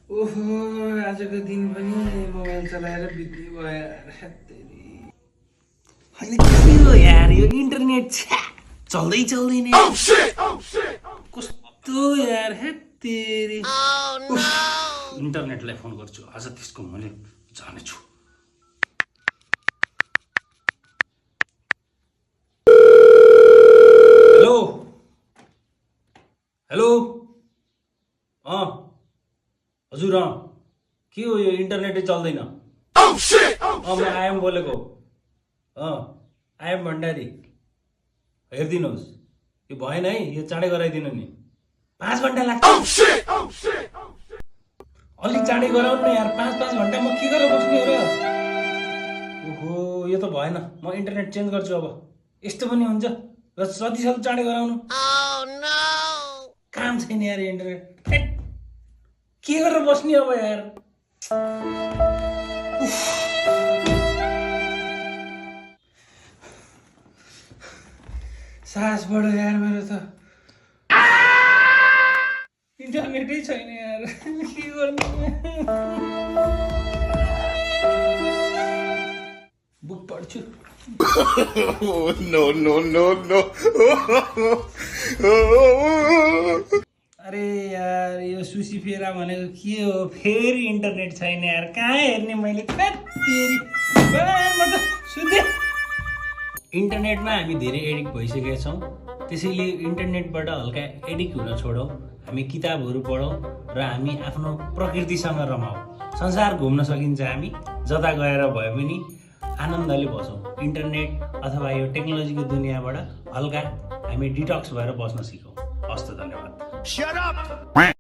ओहो आजको दिन पनि मोबाइल चलाएर बित्ने भयो यार। होइन के हो यार यो इन्टरनेट चल्दै चल्दैन कस्तो यार हेत्तेरी इन्टरनेटलाई फोन गर्छु आज त्यसको मैले जानेछु। हेलो हेलो हजुर के हो यो इन्टरनेटै चल्दैन। म आएम बोलेको आएम भण्डारी हेरिदिनुहोस् यो भएन है यो चाँडै गराइदिनु नि 5 घन्टा लाग्छ। अलिक चाँडै गराउनु न यार 5 घन्टा म के गरेर बस्ने हो र। ओहो यो त भएन म इन्टरनेट चेन्ज गर्छु अब यस्तो पनि हुन्छ र जतिसक्दो चाँडै गराउनु। काम छैन यार इन्टरनेट के गरेर बस्ने अब यार। सास बढ्यो यार मेरो त इन्टरनेटै छैन यार के गर्नु। बुक पढ्छु। No, no, no, no. अरे यार यो सुसी फेरा भनेको के हो फेरि इन्टरनेट छैन यार कहाँ हेर्ने मैले इन्टरनेटमा हामी धेरै एडिक्ट भइसकेका छौँ त्यसैले इन्टरनेटबाट हल्का एडिक्ट हुन छोडौँ हामी किताबहरू पढौँ र हामी आफ्नो प्रकृतिसँग रमाउँ। संसार घुम्न सकिन्छ हामी जता गएर भए पनि आनन्दले बसौँ। इन्टरनेट अथवा यो टेक्नोलोजीको दुनियाँबाट हल्का हामी डिटक्स भएर बस्न सिकौँ। हस्त धन्यवाद।